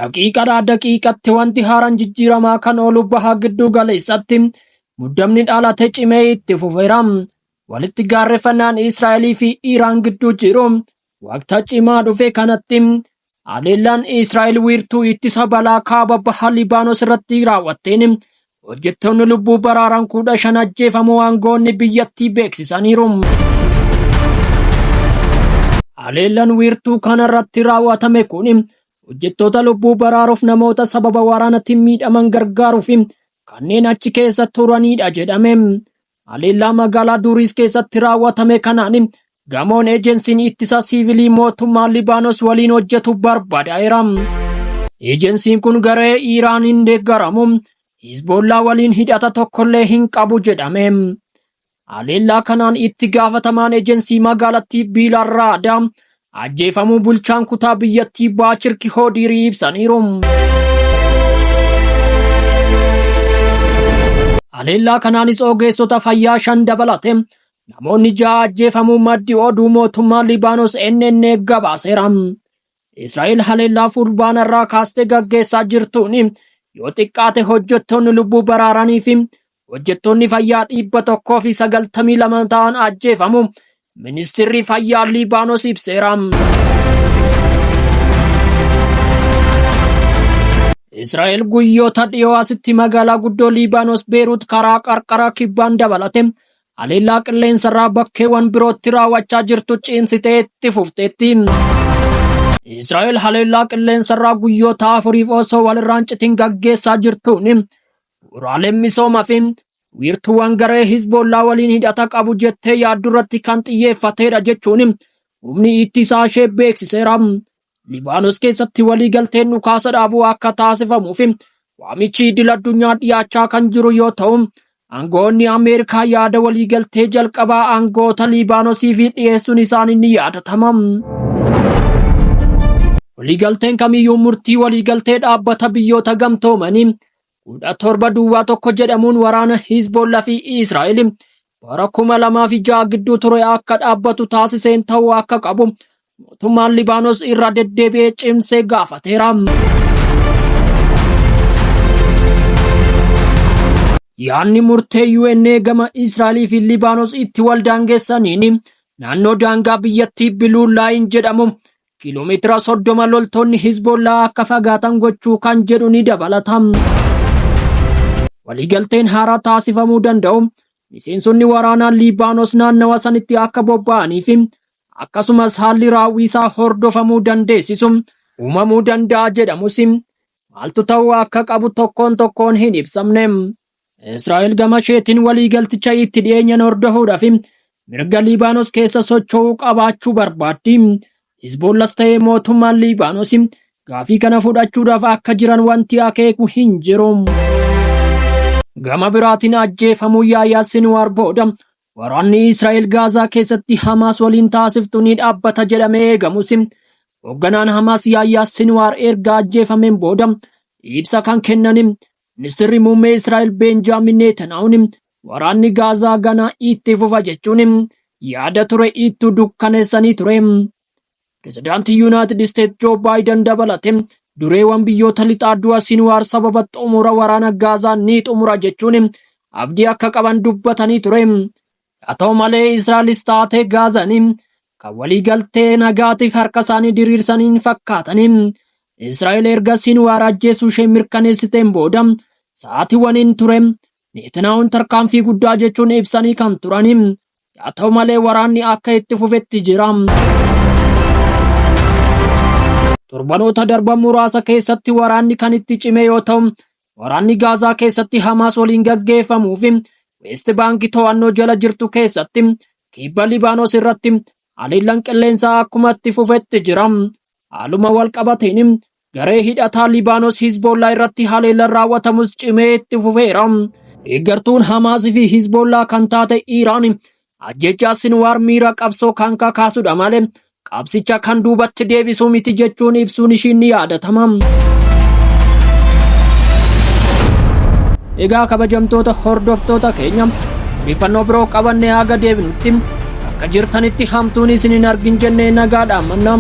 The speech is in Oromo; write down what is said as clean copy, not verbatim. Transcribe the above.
Daqiiqadhaa daqiiqatti wanti haaraan jijjiiramaa kan oolu baha giddu galeessatti muddamni dhalate cimee itti fufeera. Walitti gaarreffannaan Israa'elii fi Iraan gidduu jiru waqta cimaa dhufe kanatti haleellaan Israa'el wiirtuu ittisa balaa kaaba baha Libaanos irratti raawwatteen hojjettoonni lubbuu baraaran 15 ajjeefamuu aangoonni biyyattii beeksisaniiru. Haleellaan wiirtuu kana irratti raawwatame kun hojjettoota lubbuu baraaruuf namoota sababa waraanaatiin miidhaman gargaaruuf kanneen achi keessa turanidha jedhame. Haleellaa magaalaa Duuriis keessatti raawwatame kanaan gamoon eejensiin ittisa siivilii mootummaa Libaanos waliin hojjetu barbadaa'eera. Eejensiin kun garee Iraaniin deeggaramu Hizboollaa waliin hidhata tokkollee hin qabu jedhame. Haleellaa kanaan itti gaafatamaan ejensii magaalattii Biilaal Raadaa ajjeefamuu bulchaan kutaa biyyattii Baachir Kihoodiirii ibsaniiru. Haleellaa kanaanis ogeessota fayyaa 5 dabalate namoonni 6 ajjeefamuu maddi oduu mootummaa Libaanos NNA gabaaseera. Israa'el haleellaa Fulbaana irraa kaastee gaggeessaa jirtuun yoo xiqqaate hojjettoonni lubbuu baraaranii fi hojjettoonni fayyaa 192 ta'an ajjeefamu ministeerri fayyaa Liibaanos ibseera. Israa'el guyyoota dhiyoo asitti magaalaa guddoo Liibaanos Beerut karaa qarqara kibbaan dabalate haleellaa qilleensarraa bakkeewwan birootti raawwachaa jirtu cimsitee itti fufteetti. Israa'el haleellaa qilleensarraa guyyoota afuriif osoo walirraan citin gaggeessaa jirtuun bu'uuraaleen misoomaa fi wiirtuuwwan garee Hizboollaa waliin hidhata qabu jettee yaaddurratti kan xiyyeeffateedha jechuun humni ittisaa ishee beeksiseera. Libaanos keessatti waliigalteen dhukaasa dhaabuu akka taasifamuuf waamichi idil addunyaa dhiyaachaa kan jiru yoo ta'u, aangoonni Ameerikaa yaada waliigaltee jalqabaa aangoota Libaanosiif dhiyeessuun isaanii ni yaadatama. Waliigalteen kamiyyuu murtii waliigaltee dhaabbata biyyoota gamtoomanii 17 01 jedhamuun waraana Hizbollaa fi Israa'el bara 2006 gidduu ture akka dhaabbatu taasiseen ta'uu akka qabu mootummaan Libaanos irra deddeebi'ee cimsee gaafateera. Yaadni murtee UN gama Israa'elii fi Libaanos itti wal daangeessaniin naannoo daangaa biyyattii Biluu Laayin jedhamu kiiloomeetira 30 loltoonni Hizbollaa akka fagaatan gochuu kan jedhu ni dabalata. Waliigalteen haaraa taasifamuu danda'u miseensonni waraanaa Liibaanos naannawa sanitti akka bobba'anii fi akkasumas haalli raawwii isaa hordofamuu dandeessisu uumamuu danda'a jedhamus maaltu ta'uu akka qabu tokkoon tokkoon hin ibsamne. Israa'el gama isheetiin waliigalticha itti dhiyeenyan hordofuudhaaf mirga Liibaanos keessa socho'uu qabaachuu barbaaddi. Hizboollas ta'ee mootummaan Liibaanos gaafii kana fudhachuudhaaf akka jiran wanti akeeku hin jiru. Gama biraatiin ajjeefamuu Yaayaa Sinwaar booda waraanni Israa'el Gaazaa keessatti Hamaas waliin taasiftu ni dhaabbata jedhamee eegamus hoogganaan Hamaas Yaayaa Sinwaar erga ajjeefameen booda ibsa kan kennan Ministirri muummee Israa'el Beenjaamin Neetanaa'uun waraanni Gaazaa ganaa itti fufa jechuun yaada ture ittu dukkaneessanii ture. Pirezidaantii Yuunaayitid Isteet Joo Baayiden dabalate dureewwan biyyoota lixaa du'a Sinwaar sababa xumura waraana Gaazaa ni xumura jechuun abdii akka qaban dubbatanii ture. Haa ta'u malee Israa'elis taatee Gaazaan kan waliigaltee nagaatiif harka isaanii diriirsanii hin fakkaatanii. Israa'el erga Sinwaar ajjeesuu ishee mirkaneessiteen booda sa'aatiiwwaniin ture Neetanaa'uun tarkaanfii guddaa jechuun ibsanii kan turanii. Haa ta'u malee waraanni akka itti fufetti jira. Torbanoota darban muraasa keessatti waraanni kan itti cime yoo ta'u, waraanni Gaazaa keessatti Hamaas waliin gaggeeffamuu fi Weest Baankii to'annoo jala jirtu keessatti kibba Libaanos irratti haleellaan qilleensaa akkuma itti fufetti jira. Haaluma wal qabateen garee hidhataa Libaanos Hizboollaa irratti haleellaan raawwatamus cimee itti fufeera. Deeggartuun Hamaas fi Hizboollaa kan taate Iraan ajjechaa Sinwaar miira qabsoo kan kakaasudha malee qabsicha kan duubatti deebisuu miti jechuun ibsuun ishiin ni yaadatama. Egaa kabajamtoota hordoftoota keenya, odeeffannoo biroo qabannee haga deebinutti akka jirtanitti hamtuun isin hin argin jennee nagaa dhaammanna.